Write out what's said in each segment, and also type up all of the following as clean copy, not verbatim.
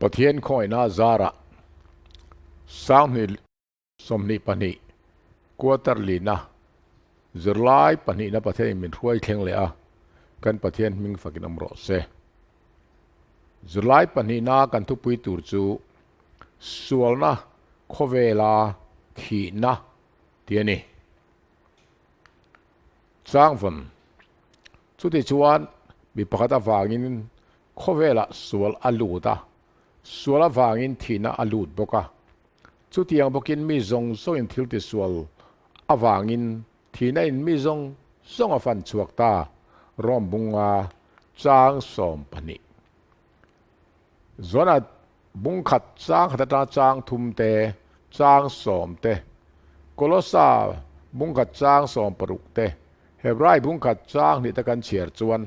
Pathian khawngaihna zarah Sanghnih 22 quarter lina zirlai pahnihna Pathianin min hruai thleng leh a, kan Pathian hming fakin awm rawh se. Zirlai pahnihna kan thupui tur chu Sualna khawvela thihna tih a ni. Changvawn Chuti chuan mi pakhat avangin khawvelah sual a lut a, sual avangin thihna a lut bawk a. Chutiang bawkin mi zawng zawngin thil tisual avangin thihna in mi zawng zawng a fan chhuak ta, Rom bunga chang 12. Zona bung khat chang khat atanga chang thum te, chang sawm te, Kolosa bung khat chang 16 te, Hebrai bung khat chang hnih te kan chhiar chuan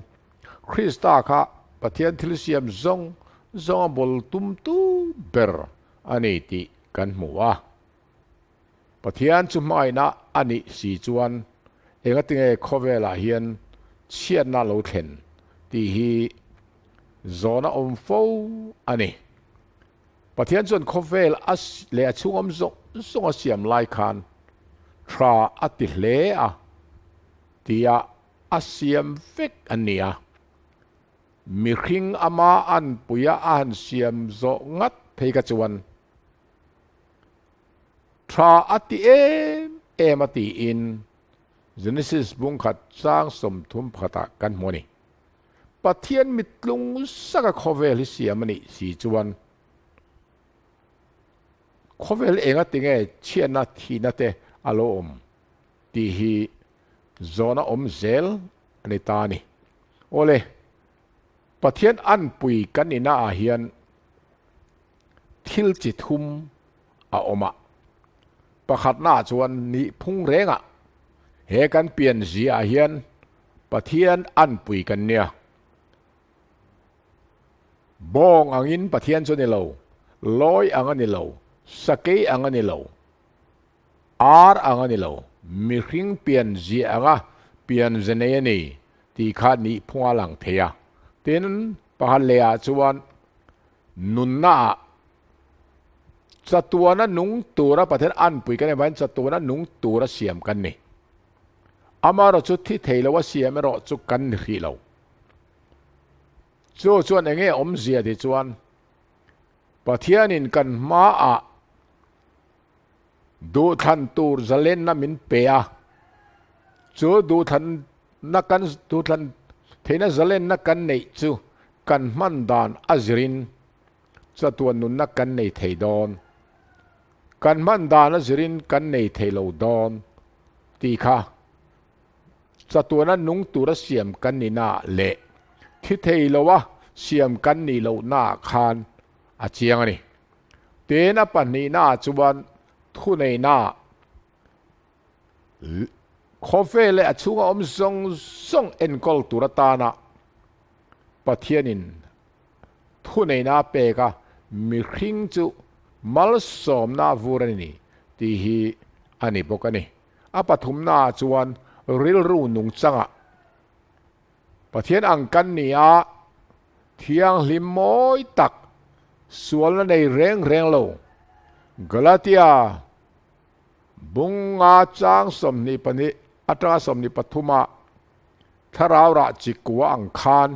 Krista kha Pathian thil siam zawng zawnga bul tumtu ber a ni tih kan hmu a. Pathian chu hmangaihna a nih si chuan engatinge khawvelah hian chhiatna lo thlen tih hi zawhna awm fo a ni. Pathian chuan khawvel a leh a chhung awm zawng zawng a siam lai khan tha a ti hle a tia a siam vek a ni a. Mihring ama anpuia a han siam zawh ngat phei kha chuan Tha a ti em em a tiin Genesis bung khat chang 30 pakhatah kan hmu a ni. Pathian mittlung saka khawvel hi siam a nih si chuan khawvel enga tinge chhiatna thihna te a lo awm tih hi zawhna awm zel a ni ta a ni. Awle, Pathian anpui kan nihna ah hian thil chi thum a awm a. Pakhatnaah chuan nih phung rengah he kan pian ziaah hian Pathian anpui kan nia. Bawng angin Pathian chu a ni lo, lawi ang a ni lo, sakei ang a ni lo, ar ang a ni lo, mihring pian ziah anga pian ze nei a ni tih kha nih phunga lang thei a. Tin, pakhat lehah chuan Nunna ah chatuana nung tura Pathian anpui kan emahin chatuana nung tura siam kan ni. Amaherawh chu thi thei lo a siam erawh chu kan ni hrih lo. Chu chuan enge awmzia ti chuan Pathianin kan hmaah duhthlan tur zalenna min pe a, chu duhthlanna kan duhthlan theihna zalenna kan neih chu kan hman dan a zirin chatuan nunna kan nei thei dawn, kan hman dan a zirin kan nei thei lo dawn tih kha chatuana nung tura siam kan nihna leh thi thei loa siam kan nih lohnaah khan a chiang a ni. Tin a pahnihnaah chuan thuneihna khawvel leh a chhunga awm zawng zawng enkawl tur atana Pathianin thuneihna a pek a, mihring chu malsawmna a vur a ni tih hi a ni bawk a ni. A pathumnaah chuan rilru nungchangah Pathian ang kan ni a, thianghlim mawi tak, sualna nei reng reng lo. Galatia bunga chang 22 atanga 23 ah thlarau rah chi kua ang khan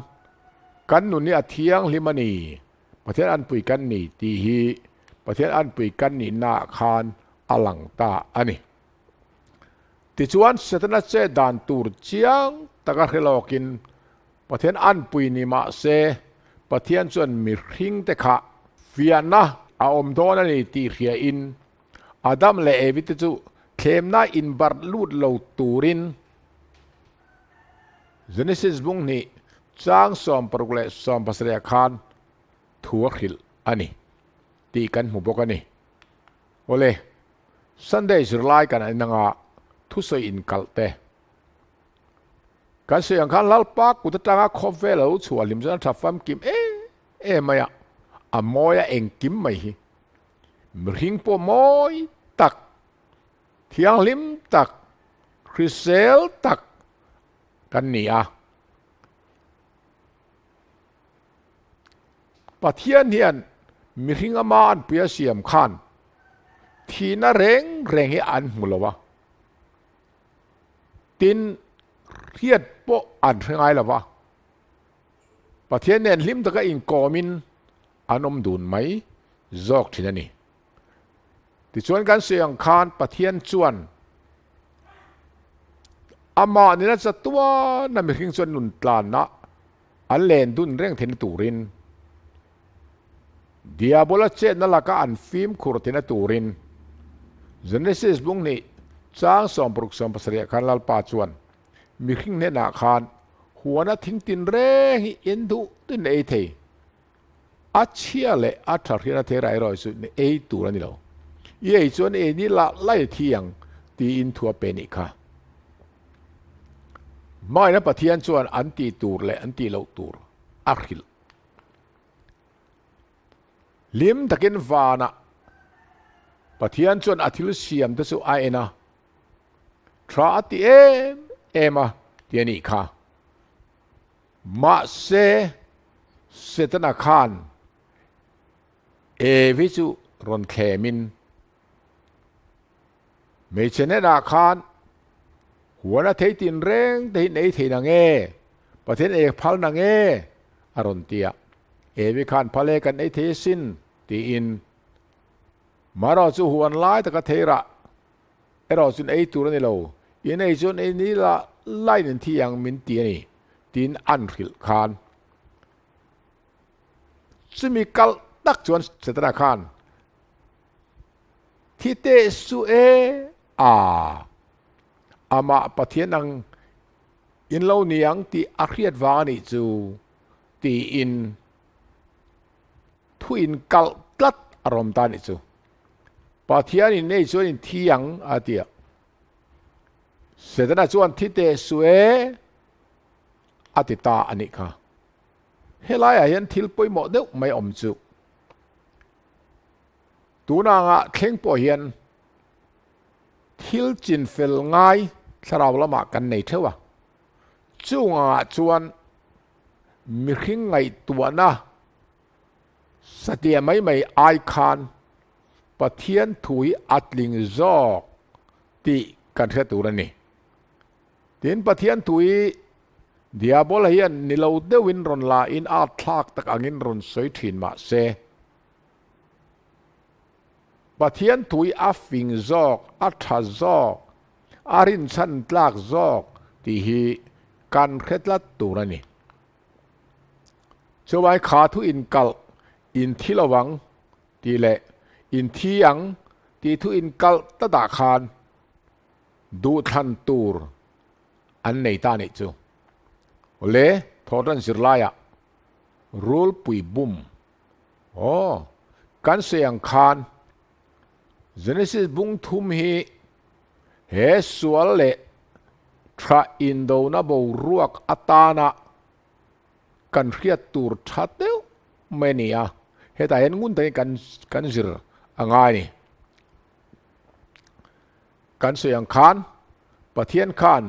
kan nun hi a thianghlim a ni, Pathian anpui kan ni tih hi Pathian anpui kan nihnaah khan a lang ta a ni. Tichuan, Setana che dan tur chiang taka hre lawkin Pathian anpui ni mah se, Pathian chuan mihringte kha fiahna a awm dawn a ni tih hriain Adam leh Evi te chu thlemna inbarh lut lo turin Genesis bung hnih chang 60 leh 70 ah khan thu a hrilh a ni tih kan hmu bawk a ni. Awle, Sunday zirlai kan en anga thusawi inkalh te. Kan sawi ang khan Lalpa kut atanga khawvel a lo chhuah hlim chuan a tha famkim em em mai a, a mawi a engkim mai hi. Mihring pawh mawi tak, thianghlim tak, hrisel tak kan ni a. Pathian hian. mihring ama an puia siam khan thihna reng reng hi an hmu lo a, tin hriat pawh an hre ngai lo va, Pathian nen hlim taka inkawmin an awm dun mai zawk thin a ni. Tichuan kan sawi ang khan Pathian chuan amah nena chatuana mihring chuan nun tlanna an len dun reng theihna turin Diabola chetna laka an fimkhur theihna turin Genesis bung hnih chang 16 17 khan Lalpa chuan mihring hnenah khan huana thing tinreng hi in duh duhin ei thei. A chhia leh a tha hriat a thei rai erawh chu ei tur a ni lo. I ei chuan ei ni lah lai a thi ang tiin thu a pe nih kha. Hmaina Pathian chuan an tih tur leh an tih loh tur a hrilh. Hlim takin vanah Pathian chuan a thil siam te chu a en a, tha a ti em em a ti a nih kha. Mahse, Setana khan Evi chu rawn thlemin, Hmeichhe hnenah khan huan a thei tinreng te hi nei thei na nge? Pathian ei phal na nge? a rawn ti a. Evi khan phal e kan ei thei asin tiin Marawh chu huan lai taka thei rah erawh chuan ei tur a ni lo, in ei chuan ei ni la lain in thi ang min ti a ni tiin an hrilh khan chumi kalh tak chuan Setana khan thi teh suh e a amah Pathian ang in lo ni ang tih a hriat vang a nih chu tiin thu in kalh tlat a rawm ta a nih chu. Pathian in nei chuan in thi ang a ti a. Setana chuan thi teh suh e a ti ta a nih kha. Helaiah hian thil pawimawh deuh mai awm chu. Tunanga thleng pawh hian thil chinfel ngai thlarau lamah kan nei theuh a. Chungah chuan mihring ngaihtuahna Satliah mai mai ai khan Pathian thu hi a tling zawk tih kan hre tur a ni. Tin, Pathian thu hi Diabola hian ni lo deuhin rawn la in a thlak tak angin rawn sawi thin mah se, Pathian thu hi a fing zawk, a tha zawk, a rinchhan tlak zawk tih hi kan hre tlat tur a ni. Chuvai kha thu inkalh in thi lo ang tih leh in thi ang tih thu inkalh ta dah khan duhthlan tur an nei ta nih chu. Awle, thawhtan zirlaiah rulpui bum aw kan sawi ang khan Genesis bung thum hi he sual leh tha indona boruak atana kan hriat tur tha deuh mai a ni a, hetah hian ngun takin kan kan zir a ngai a ni. Kan sawi ang khan Pathian khan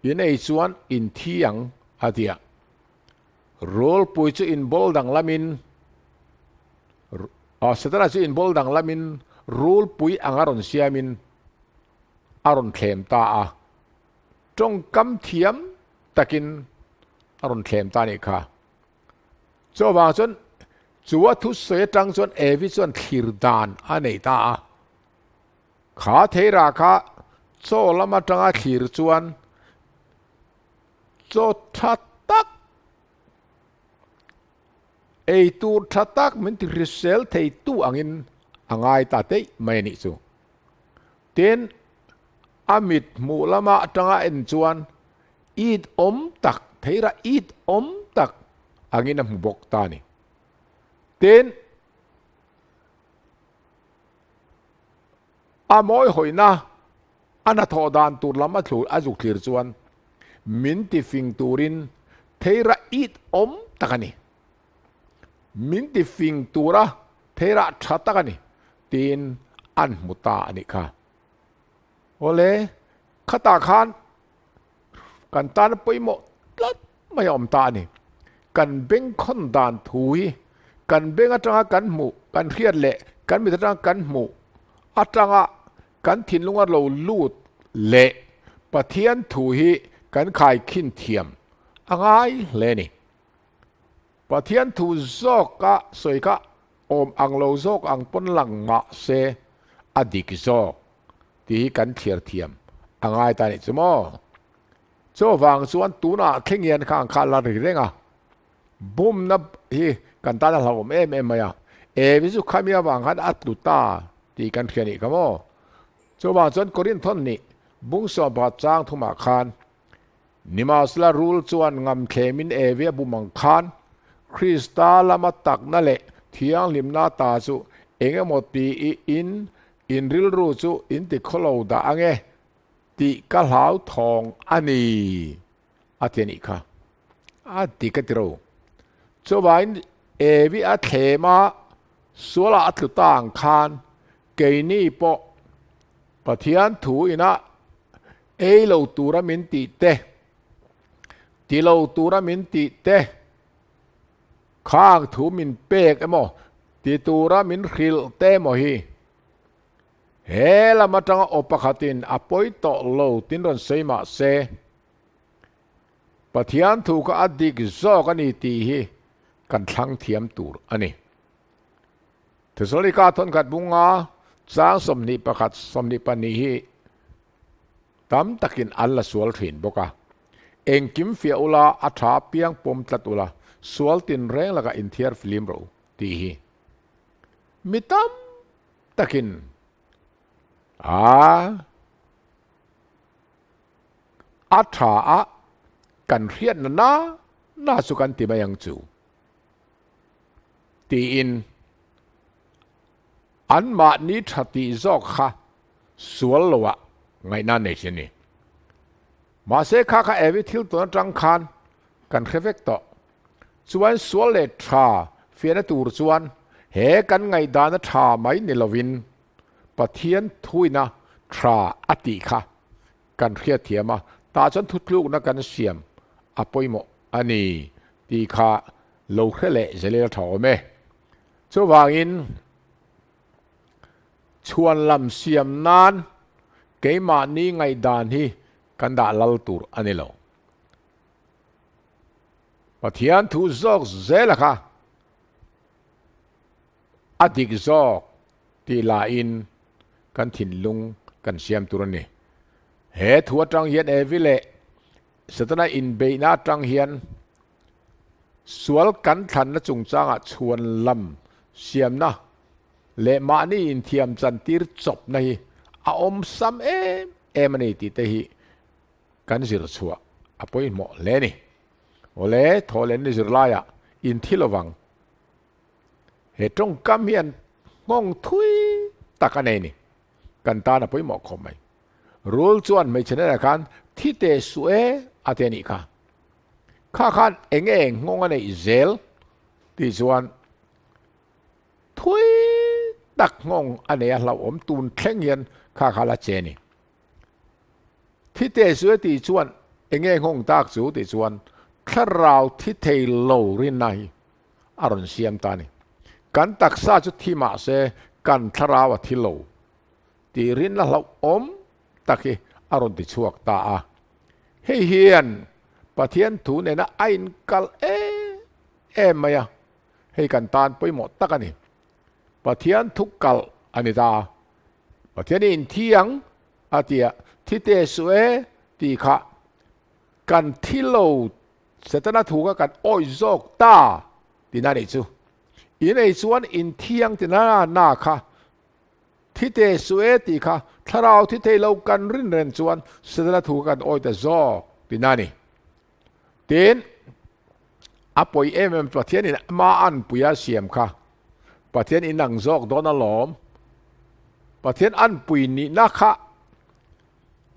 in ei chuan in thi ang a ti a, rulpui chu in bawl danglamin Setana chu in bawl danglamin rulpui anga rawn siamin a rawn thlem ta a, tawngkam thiam takin a rawn thlem ta a nih kha. Chuvang chuan chu a thusawi atang chuan Evi chuan thlir dan a nei ta a, kha theirah kha chaw lam atanga thlir chuan chaw tha tak, ei tur tha tak min ti hrisel thei tu angin a ngai ta daih mai a nih chu. Tin, a mit hmuh lama atanga en chuan it awm tak, theira it awm tak angin a hmu bawk ta a ni. Tin, a mawi hawina a hnathawh dan tur lam a thlur a zuk thlir chuan min ti fing turin theira it awm tak a ni. Min ti fing tura theira tha tak a ni tiin an hmu ta a nih kha. Awle, khatah khan kan tan pawimawh tlat mai a awm ta a ni. Kan bengkhawn dan thu hi kan beng atanga kan hmuh. kan hriat leh kan mit atanga kan hmuh atanga kan thinlunga lo lut leh Pathian thu hi kan khaikhin thiam a ngai hle a ni. Pathian thu zawka sawi kha awm ang lo zawk ang pawn lang mah se a dik zawk tih hi kan thliar thiam a ngai ta nih chu maw. Chuvang chuan tunah thleng hian khang kha la ri reng a, bumna hi kan tan a hlauhawm em em mai a, Evi chu khami avang khan a tlu ta tih kan hria nih kha maw. Chuvang chuan Korinthon nih bung 11 chang thumah khan Nimahsela rul chuan ngamthlemin Evi a bum ang khan Krista lama takna leh thianghlimna ta chu eng emaw ti in in rilru chu in ti khawlo dah ange tih ka hlau thawng a ni a ti a nih kha. A dik a ti ro. Chuvain Evi a thlem a, sualah a tlu ta ang khan keini pawh Pathian thu ina ei lo tura min tih te, ti lo tura min tih te, khang thu min pek emaw ti tura min hrilh te emaw hi He lam atanga aw pakhatin a pawi tawh lo tin rawn sawi mah se, Pathian thu kha a dik zawk a ni tih hi kan thlang thiam tur a ni. Thesalonika thawnkhat bunga chang 21 22 hi tam takin an la sual thin bawk a. Engkim fiah ula a tha piang pawm tlat ula sual tinreng lakah inthiar filim rawh u tih hi mi tam takin a a tha a kan hriatna na na chu kan ti mai ang chu tiin anmahni tha tih zawk kha sual loah ngaihna nei thin a ni. Mahse kha kha Evi thil tun atang khan kan hre vek tawh. Chuan sual leh tha fiahna tur chuan he kan ngaihdana tha mai ni lovin Pathian thuina tha a tih kha kan hriatthiam a, tah chuan thutlukna kan siam a pawimawh a ni tih kha lo hre leh zelel tha awm e. Chuvangin chhuan lam siam nan keimahni ngaihdan hi kan dah lal tur a ni lo. Pathian thu zawk zela kha a dik zawk tih lahin kan thinlung kan siam tur a ni. He thu atang hian Evi leh Setana inbeihna atang hian sual kan thlanna chungchangah chhuan lam siamna leh mahni inthiam chantir chawpna hi a awmsam em em a ni tih te hi kan zir chhuah a pawimawh hle a ni. Awle, thaw leh ni zir laiah in thi lovang. He tawngkam hian nghawng thui tak a nei ni. Kan tan a pawimawh khawp mai. Rul chuan hmeichhe hnenah khan thi teh suh e a ti a nih kha. Kha khan eng nge nghawng a neih zel tih chuan thui tak nghawng a nei a hlauhawm tun thleng hian kha kha la che a ni. Thi teh chu e tih chuan enge nghawng tak chu tih chuan thlarau thi thei lo rinna hi a rawn siam ta a ni. Kan taksa chu thi mah se kan thlarau a thi lo tih rinna hlauhawm tak hi a rawn ti chhuak ta a. Hei hian Pathian thu nena a inkal em em mai a, hei kan tan pawimawh tak a ni. Pathian thu kalh a ni ta. Pathian in thi ang a ti a, thi teh suh e tih kha kan thi lo Setana thu kha kan awih zawk ta tihna a nih chu. In ei chuan in thi ang tihna na kha thi teh suh e tih kha thlarau thi thei lo kan rin reng chuan Setana thu kha kan awih ta zawk tihna a ni. Tin, a pawi em em Pathian in ama anpui a siam kha Pathian in ang zawk dawn alawm. Pathian anpui nihna kha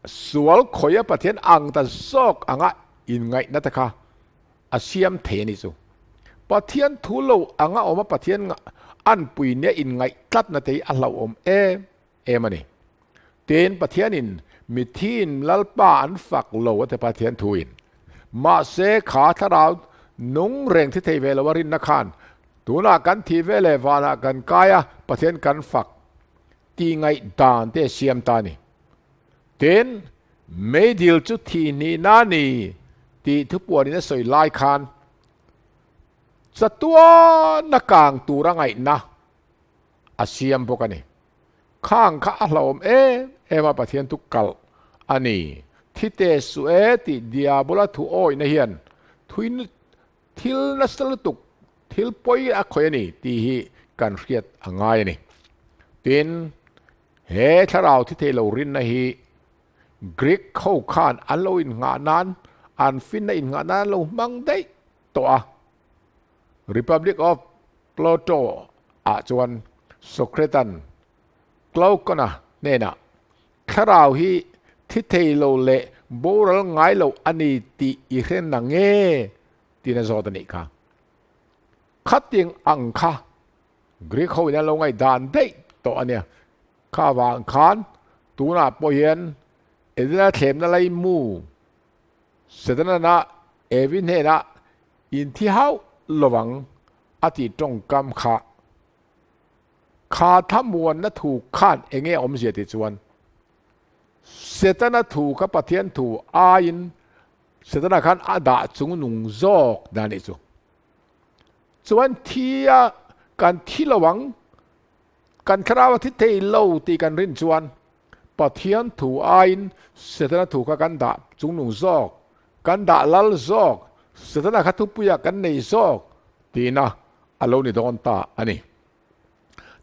sual khawia Pathian ang ta zawk anga inngaihna te kha a siam thei a ni chu. Pathian thu lo anga awma Pathian anpui nia inngaih tlatna te hi a hlauhawm em em a ni. Tin, Pathianin mithiin Lalpa an fak lo a ti Pathian thuin. Mahse, kha thlarau nung reng thi thei ve lo a rinna khan. Tunah kan thih ve leh vanah kan kai a, Pathian kan fak tih ngaih dan te a siam ta a ni. Tin, meidil chu thih hnihna a ni tih thupuanin a sawi lai khan chatuana kang tura ngaihna a siam bawk a ni. Khang kha a hlauhawm em em a Pathian thu kalh a ni. Thi te suh e tih Diabola thu awihna hian thui thil nasa lutuk thil pawi a khawih a ni tih hi kan hriat a ngai a ni. Tin, he thlarau thi thei lo rinna hi Greek ho khan an lo innghah nan, an finna innghah nan an lo hmang daih tawh a. Republic of Plato ah chuan Socrates-a'n Glaucon-a hnenah, Thlarau hi thi thei lo leh boral ngai lo a ni tih i hre na nge? tiin a zawt a nih kha. Khating ang kha Greek ho in an lo ngaihdan daih tawh a nia. Kha avang khan tunah pawh hian Edena thlemna laimu Setana-na Evi hnenah Inthi hauh lovang a tih tawngkam kha. Kha thlamuanna thu khan enge awmzia tih chuan Setana thu kha Pathian thu aiin Setana khan a dah chungnung zawk dan nih chu. Chuan thia kan thi lo ang, kan thlarau a thi thei lo tih kan rin chuan Pathian thu aiin Setana thu kha kan dah chungnung zawk, kan dah lal zawk, Setana kha thupuiah kan nei zawk tihna a lo ni dawn ta a ni.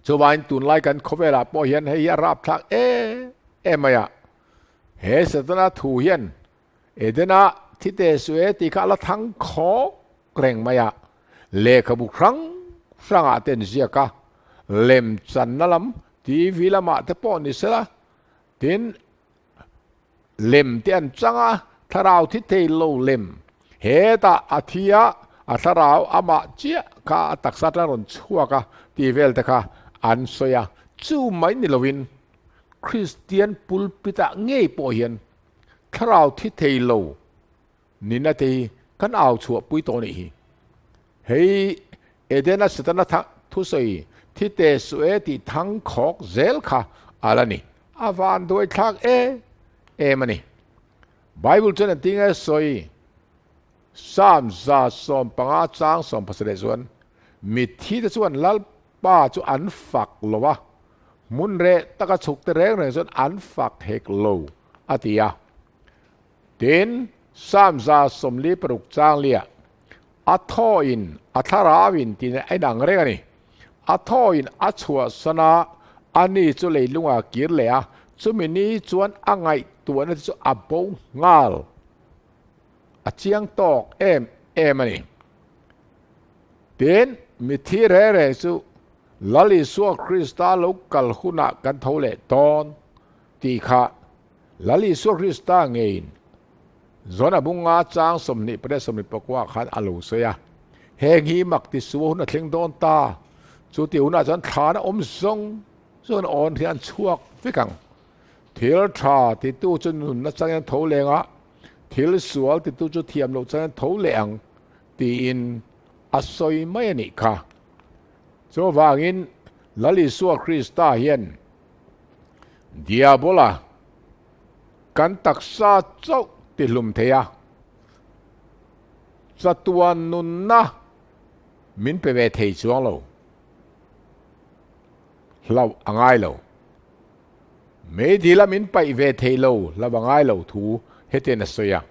Chuvangin tunlai kan khawvelah pawh hian hei hi a rapthlak em em mai a, he Setana thu hian Edena thi te su e tih kha a la thang khawk reng mai a, lehkhabu hrang hrangah te an ziak a, lemchanna lam TV lamah te pawh ni sela, tin lem te an chang a, thlarau thi thei lo lem hetah a thi a, a thlarau amah chiah kha a taksa atang rawn chhuak a tih vel te kha an sawi a, chu mai ni lovin Kristian pulpit ah ngei pawh hian thlarau thi thei lo nina te hi kan au chhuah pui tawh nih hi. Hei Edena Setana thusawi thi te suh e tih thang khawk zel kha a la ni. A van duai thlak em em a ni. Bible chuan engtin nge sawi? Psalm 115 chang 17 chuan mitthi te chuan Lalpa chu an fak lo a, hmun reh taka chhuk te reng reng chuan an fak hek lo a ti a. Tin, Psalm 46 chang liah, A thawin, a thlarauin tiin a inang reng a ni. A thawin a chhuahsan a, ani chu leilungah a kir leh a, chumi ni chuan a ngaihtuahna te chu a bo nghal. A chiang tawk em em a ni. Tin, mithi reng reng chu Lal Isua Krista lo kal hunah kan tho leh dawn tih kha Lal Isua Krista ngeiin Zona bunga chang 24 24 khan a lo sawi a, Heng hi mak ti suh hun a thleng dawn ta, chu ti hunah chuan thlana awm zawng zawng awn hi an chhuak vek ang. Thil tha titu chu nunna changin tho leng a, thil sual titu chu thiam loh changin tho leh ang tiin a sawi mai a nih kha. Chuvangin Lal Isua Krista hian Diabola kan taksa chauh tihlum thei a, chatuan nunna min pe ve thei chuang lo, hlauh a ngai lo. Meidila min paih ve thei lo, hlauh a ngai lo thu hetian a sawi a.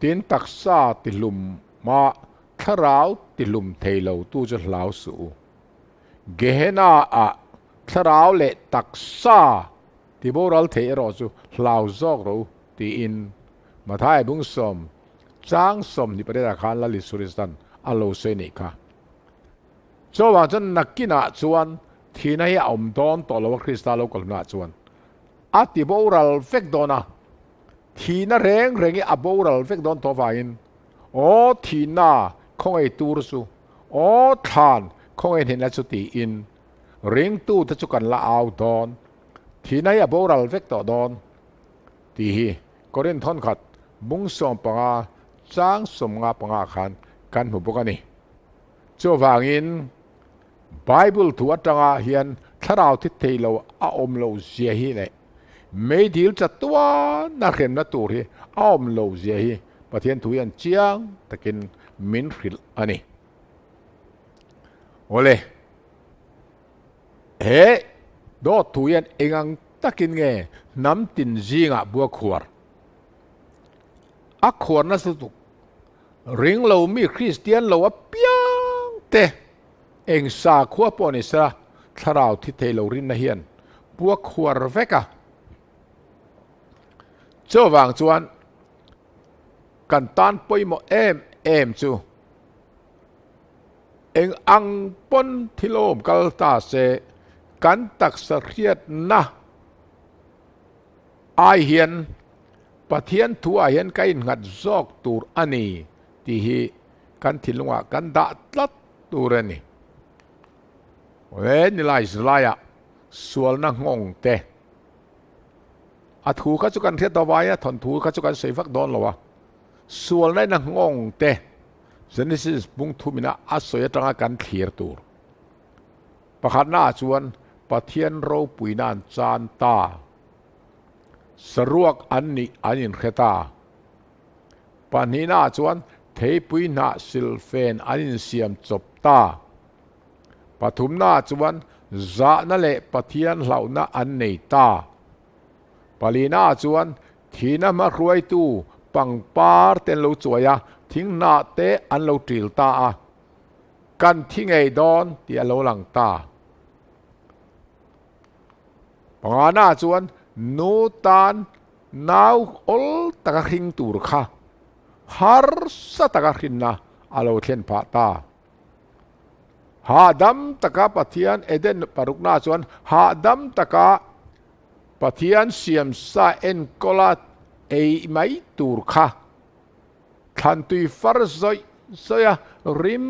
Tin, taksa tihlum a thlarau tihlum thei lo tu chu hlau suh u. Gehenna ah thlarau leh taksa ti boral thei erawh chu hlau zawk ro tiin Mathai bung sawm chang 28 ah khan Lal Isuristan a lo sawi neih kha. Chuvang chuan nakinah chuan thihna hi a awm dawn tawh lo a Krista lo kal hunah chuan a ti boral vek dawn a, thihna reng reng hi a boral vek dawn tawh avangin aw thihna khawngaih tur chu Aw thlan, khawngaih hnenah chu tiin ringtute chu kan la au dawn, thihna hi a boral vek tawh dawn tih hi Korinth thawnkhat bung 15 chang 55 khan kan hmu bawk a ni. Chuvangin. Bible thu atanga hian thlarau thi thei lo a awm lo zia hi leh meidil chatuana hremna tur hi a awm lo zia hi Pathian thu hian chiang takin min hrilh a ni. Awle, he dawt thu hian engang takin nge hnam tin zingah bua khuar? A khuar nasa lutuk. Ring lo mi Kristian lo apiang te eng sakhua pawh ni sela thlarau thi thei lo rinna hian pua khuar vek a. Chuvang chuan kan tan pawimawh em em chu eng ang pawn thilawm kal ta se kan taksa hriatna ai hian Pathian thuah hian ka innghat zawk tur a ni tih hi kan thinlungah kan dah tlat tur a ni. He nilai zilaiah sualna nghawng te a thu kha chu kan hriat tawh vai a, thawnthu kha chu kan sawi vak dawn lo a. Sualna in a nghawng te Genesis bung thumina a sawi atanga kan thlir tur. Pakhatnaah chuan Pathian ropuina an chan ta. Saruak an nih an inhre ta. Pahnihnaah chuan theipui hnah silfen an insiam chawp ta. Pathumnaah chuan zahna leh Pathian hlauhna an nei ta. Palinaah chuan thihna hma hruaitu pangpar te an lo chuai a, thing hnah te an lo ṭil ta a. Kan thi ngei dawn tih a lo lang ta. Pangana chuan nu tan nau awl taka hring tur kha harsa taka hrinna a lo thlen phah ta. Hahdam taka Pathian Eden parukna chuan hahdam taka Pathian siamsa enkawla ei mai tur kha thlantui far zawih zawih a rim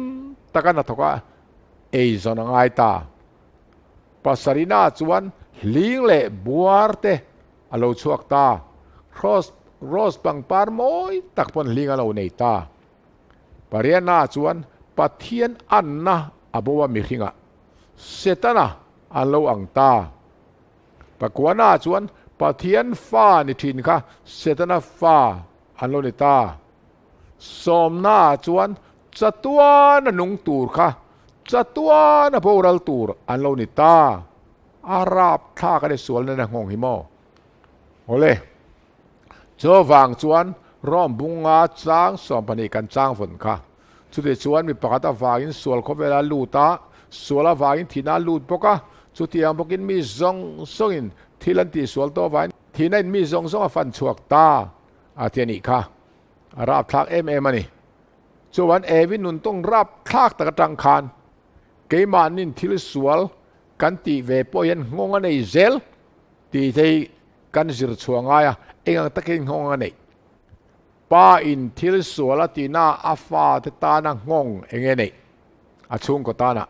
taka hnathawka ei zawn a ngai ta. Pasarina chuan hling leh buar te a lo chhuak ta. Rose rose pangpar mawi tak pawn hling a lo nei ta. Pariana chuan Pathian anna a bo a mihringah Setana an lo ang ta. Pakuana chuan Pathian fa ni thin kha Setana fa an lo ni ta. Sawmna chuan chatuana nung tur kha chatuana boral tur an lo ni ta. A rap thlak a ni sual nena nghawng hi maw? Awle, chuvang chuan Rome bunga chang 12 kan chang vawn kha. Chuti chuan mi pakhat avangin sual khawvela lut a, sual avangin thihna a lut bawk a. Chutiang bawkin mi zawng zawngin thil an tihsual tawh avangin thihna in mi zawng zawng a fan chhuak ta a ti a nih kha. A rapthlak em em a ni. Chuan Evi nun tawng rapthlak tak atang khan keimahnin thil sual kan tih ve pawh hian nghawng a nei zel tih te hi kan zir chhuah ngai a, eng ang takin nghawng a neih. Pa in thil sual a tihna a fate tana nghawng eng nge neih? A chhungkaw tana.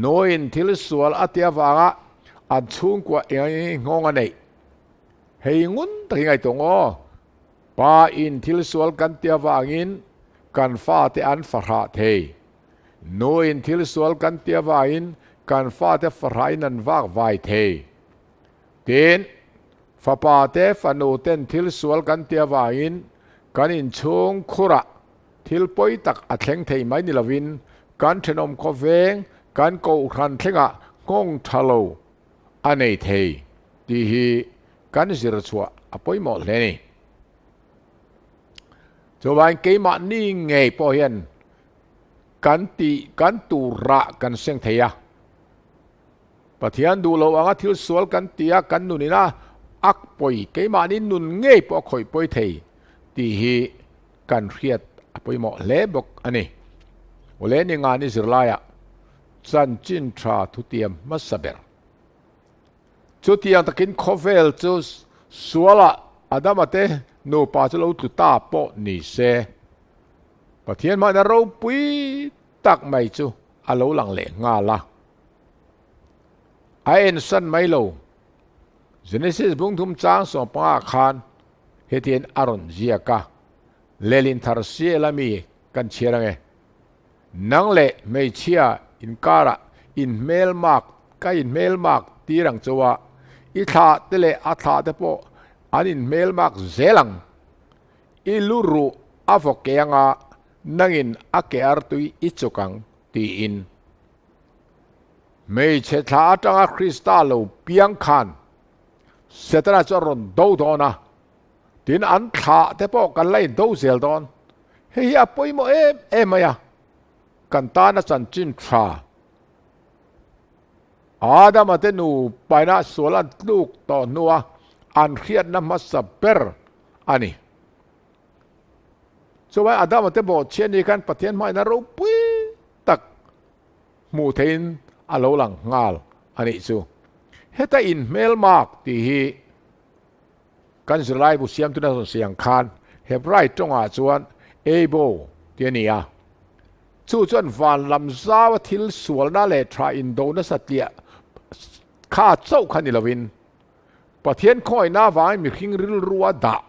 Nu in thil sual a tih avanga an chhungkua eng ang nghawng a neih? Hei ngun takin ngaihtuah ngaw. Pa in thil sual kan ti avangin kan fate an fahrah thei. Nu in thil sual kan ti avangin kan fate fahrahin an vak vai thei. Tin, fapa te fanu ten thil sual kan ti avangin kan inchhung khurah thil pawi tak a thleng thei mai ni lovin kan thenawm khawveng kan kohhran thlengah nghawng tha lo a nei thei tih hi kan zir chhuah a pawimawh hle a ni. Chuvangin keimahni ngei pawh hian kan tih kan tur rah kan seng thei a. Pathian duh lo anga thil sual kan ti a, kan nun ina a pawi keimahni nun ngei pawh a khawih pawi thei tih hi kan hriat a pawimawh hle bawk a ni. Awle ni ngani zirlaiah chanchin tha thutiam hmasa ber. Chutiang takin khawvel chu sualah Adama te nupa chu lo tlu ta pawh ni se, Pathian hmaina ropui tak mai chu a lo lang leh nghal a. A ensan mai lo. Genesis bungthum chang 15 khan hetiang a rawn ziak a, Lelin thar sial ami kan chhiar ange. Nang leh hmeichhia inkarah. inhmelmak ka inhmelmak tir ang chauh a, i thlah te leh a thlah te pawh an inhmelmak zel ang. I lu ruh a vaw ke anga nangin a ke artui i chuk ang tiin. Hmeichhe thla atanga Krista lo piang khan Setana chu a rawn do dawn a, tin an thlah te pawh kan la indo zel dawn. Hei hi a pawimawh em em mai a, kan tana chanchin tha Adama te nu paina sual an tluk tawh hnua an hriatna hmasa ber a ni. Chuvai Adama te bawhchhiat ni khan Pathian hmaina ropui tak hmuh theihin a lo lang nghal a nih chu. Heta inhmelmak tih hi kan zirlaibu siamtuna zawn siang khan Hebrai tawngah chuan Abo tih a ni a. Chu chuan van lam zaua thil sualna leh tha indo nasa tliah kha chauh kha ni loin Pathian khawihna avangin mihring rilrua dah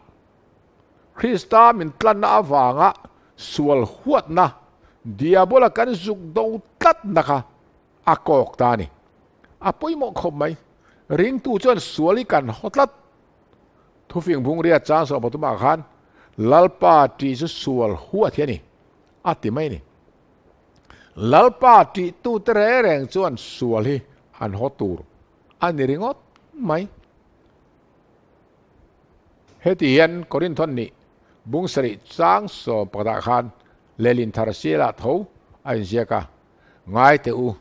Krista min tlanna avanga sual huatna Diabola kan zuk do tlatna kha a kawk ta a ni. A pawimawh khawp mai. Ringtu chuan sual hi kan haw tlat. Thufing Bungria chang sawm pathumah khan Lalpa tih chu sual huat hi a ni a ti mai a ni. Lalpa tihtute reng reng chuan sual hi an haw tur a ni ringawt mai. Heti hian Korinthon nih bung sarih chang 11ah khan lehlin thar sialah tho a inziak a, Ngai teh u,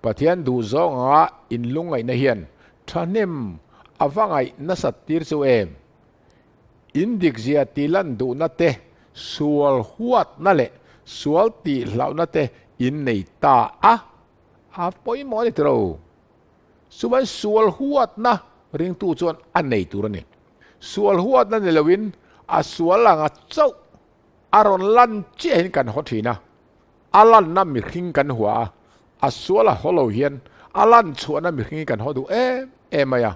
Pathian duh zawng anga in lungngaihna hian thahnem a va ngaih nasat tir chu em? In dikzia tih lan duhna te, sual huatna leh sual tih hlauhna te in nei ta a, a pawimawh a ni tiro. Chuan sual huatna ringtu chuan a nei tur a ni. Sual huatna ni loin a sual anga chauh a rawn lan chiahin kan haw thin a, a lanna mihring kan hua a, a sual a haw lo hian a lan chhuahna mihring hi kan haw duh em em mai a.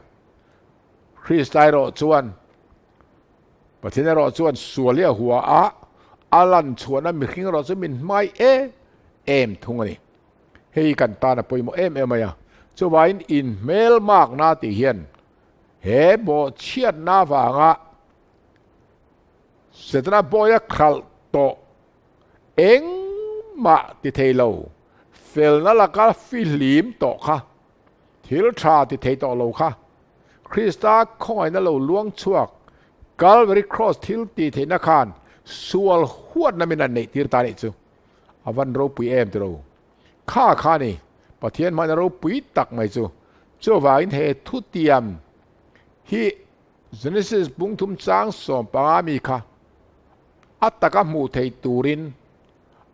Krista erawh chuan, Pathian erawh chuan sual hi a hua a, a lan chhuahna mihring erawh chu min hmai em em thung a ni. Hei kan tan a pawimawh em em mai a, chuvangin inhmelmakna tih hian he bawhchhiatna avanga Setana bawia khalh tawh engmah ti thei lo, felna laka fihlim tawh kha, thil tha ti thei tawh lo kha, Krista khawngaihna lo luang chhuak Calvary Cross thil tih theihna khan sual huatna min an neih tir ta nih chu. A van ropui em tiro. Kha kha ni, Pathian hmaina ropui tak mai chu. Chuvangin he thutiam hi Genesis bungthum chang 15 mi kha a taka hmuh thei turin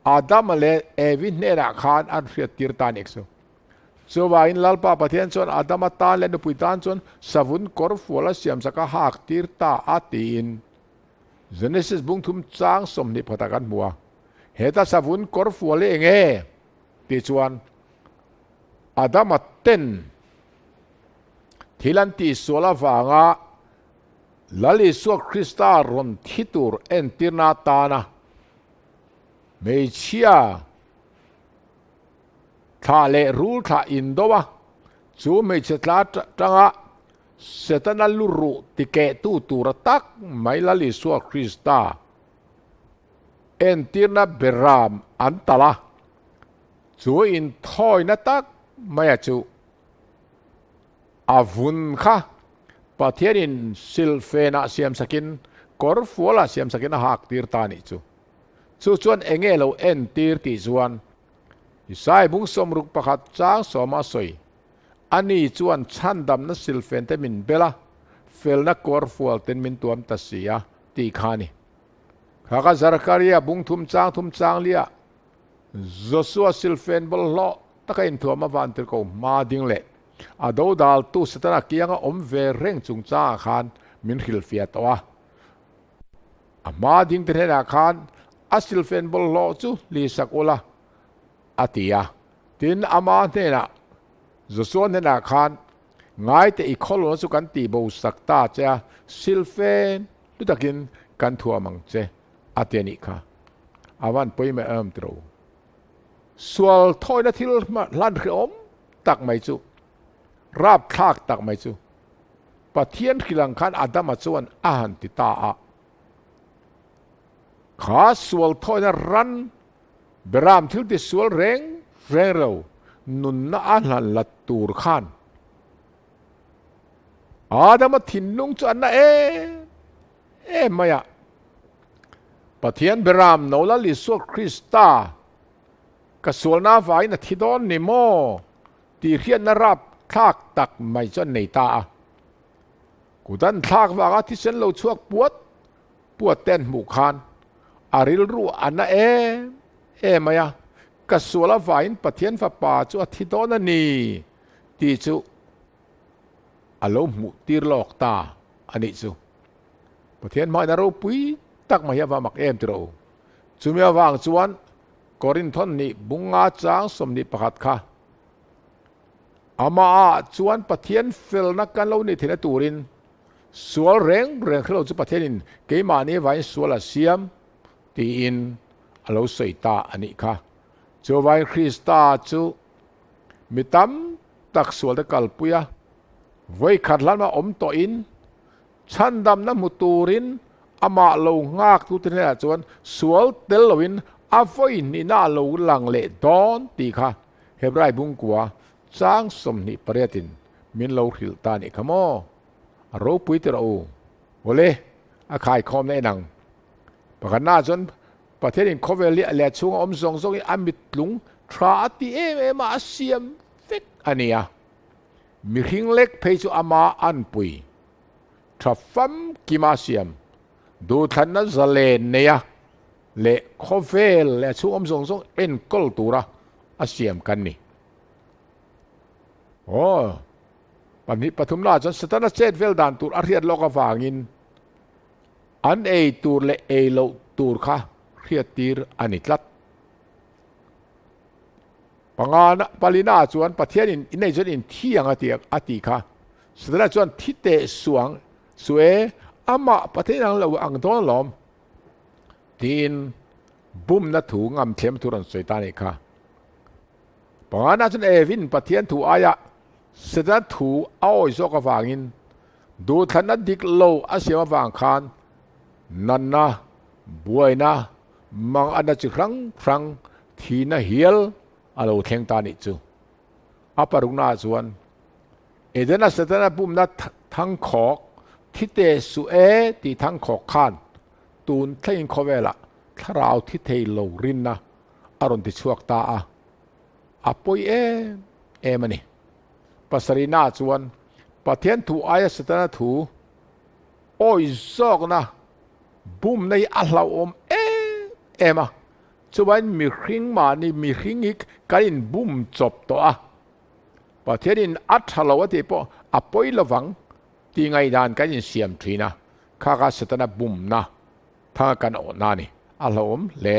Adama leh Evi hnenah khan an hriat tir ta nek chu. Chuvangin Lalpa Pathian chuan Adama tan leh nupui tan chuan savun kawr fual a siamsak a hak tir ta a tiin Genesis bungthum chang 21 ah kan hmu a. Heta savun kawr fual hi eng nge? Tih chuan Adama ten thil an tihsual avanga Lal Isua Krista rawn thi tur entirna atana hmeichhia thlah leh rul thlah indo a, chu hmeichhe tla tanga Setana lu ruh tikehtu tura tak mai Lal Isua Krista Entirna beram an talh a, chu inthawina tak maia chu a vun kha Pathianin silhfenah siamsakin, kawr fualah siamsakin a hak tir ta nih chu. Chu chuan enge lo entir tih chuan Isai bung 61 chang 10 a sawi, Ani chuan chhandamna silhfen te min bel a, felna kawr fual ten min tuam ta si a, tih kha a ni. Khaka Zarkaria bung thum chang thum chang lia Joshua silfen bawlhhlawh taka inthuam a van tir ko hma ding leh a dodal tu Setana kianga awm ve reng chungchangah khan min hrilhfiah tawh a. A hma ding te hnenah khan a silfen bawlhhlawh chu hlisak ula a ti a. Tin, ama hnenah Joshua hnenah khan ngaite i khawlawna chu kan tihbo sak ta che a, silfen Hlu takin kan thuam ang che a ti a nih kha. A van pawimawh em tiro. Sual thawina thil hlan hrehawm tak mai chu, rapthlak tak mai chu Pathian hrilh ang khan Adama chuan a han ti ta a. Kha sual thawina ran Beram thil ti sual reng reng lo nunna a hlan la tur khan Adama thinlung chu a na em em mai a. Pathian Beram no Lal Isua Krista ka sualna avangin a thi dawn ni maw tih hriatna rapthlak tak mai chu an nei ta a. Kut an thlak vanga thisen lo chhuak puat puat te an hmuh khan a rilru a na em em mai a, ka sual avangin Pathian fapa chu a thi dawn a ni tih chu a lo hmuh tir lawk ta a nih chu. Pathian hmaina ropui tak mai hi a va mak em tiraw u. Chumi avang chuan Korinthon nih bunga chang 21 kha amahah chuan Pathian felna kan lo nih theihna turin sual reng reng hrelo chu Pathianin keimahni avangin sual a siam tiin a lo sawi ta a nih kha. Chuvangin Krista chu mi tam tak sualte kalpui a, vawikhat hlanah awm tawhin Chhandamna hmu turin amah lo nghaktute hnenah chuan sual tel loin a vawi hnihna a lo lang leh dawn tih kha Hebrai bungkua chang 28 in min lo hrilh ta nih kha maw? A ropui tirh u. Awle, a khaikhawmna en ang. Pakhatnaah chuan Pathianin khawvel hi a leh chhunga awm zawng zawngin a mittlung tha a ti em em a, a siam vek a ni a. Mihring lek phei chu ama anpui tha famkima siam, duhthlanna zalen neia leh khawvel leh a chhung awm zawng zawng enkawl tura a siam kan ni. Aw, pahnih pathumnaah chuan Setana chet vel dan tur a hriat lawk avangin an ei tur leh ei loh tur kha hriattir a ni tlat. Pangana, palina chuan Pathianin innei chuan in thi ang a ti a tih kha. Setana chuan thi teh suang su e, amah Pathian ang lo ang dawn alawm tiin bumna thu ngam thlem thu rawn sawi ta a nih kha. Pangana chuan Evin Pathian thu aia Setana thu a awi zawk avangin duhthlanna dik lo a siam avang khan natna, buaina, Mang a na chi hrang hrang thihna hial a lo thleng ta nih chu. A paruknaah chuan Edena Setana pumna thangkhawk thi teh suh e tih thangkhawk khan tun thlengin khawvelah thlarau thi thei lo rinna a rawn ti chhuak ta a, a pawi em em a ni. Pasarihnaah chuan Pathian thu aia Setana thu awi zawkna Bumna hi a hlauhawm em em a, chuvain mihring mahni mihring hi kan inbum chawp tawh a, Pathianin a tha lo a tih pawh a pawi lovang tih ngaihdan kan insiam thin a, kha kha Setana bumna thanga kan awhna a ni, a hlauhawm hle.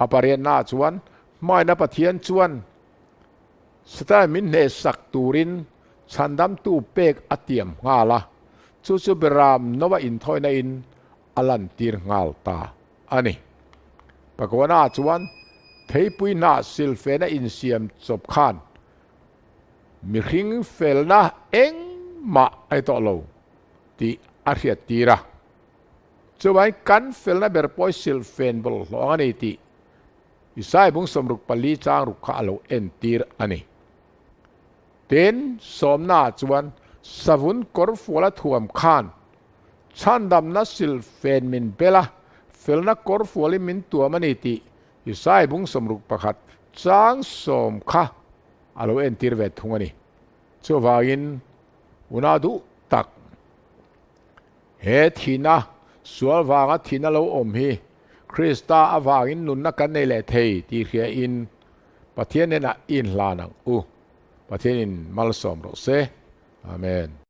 A pariatnaah chuan hmaina Pathian chuan Setana min hnehsak turin Chhandamtu pek a tiam nghal a, chu chu Beram Noa inthawina in a lantir nghal ta a ni. Pakuana chuan theipui hnah silfena insiam chawp khan mihring felna engmah a ni tawh lo tih a hriattir a. Chuvangin kan felna ber pawh hi silfen bawlhhlawh ang a ni tih Isaiah bung 64 chang ruk kha a lo entir a ni. Tin, sawmnaah chuan savun kawrfual a thuam khan chhandamna silhfen min bel a, felna kawrfualin min tuam a ni tih Isai bung 61 chang sawm kha a lo entir ve thung a ni. Chuvangin, una duh tak, he thihna, sual vanga thihna lo awm hi Krista avangin nunna kan nei leh thei tih hriain Pathian hnenah i inhlan ang u. Pathianin malsawm rawh se. Amen.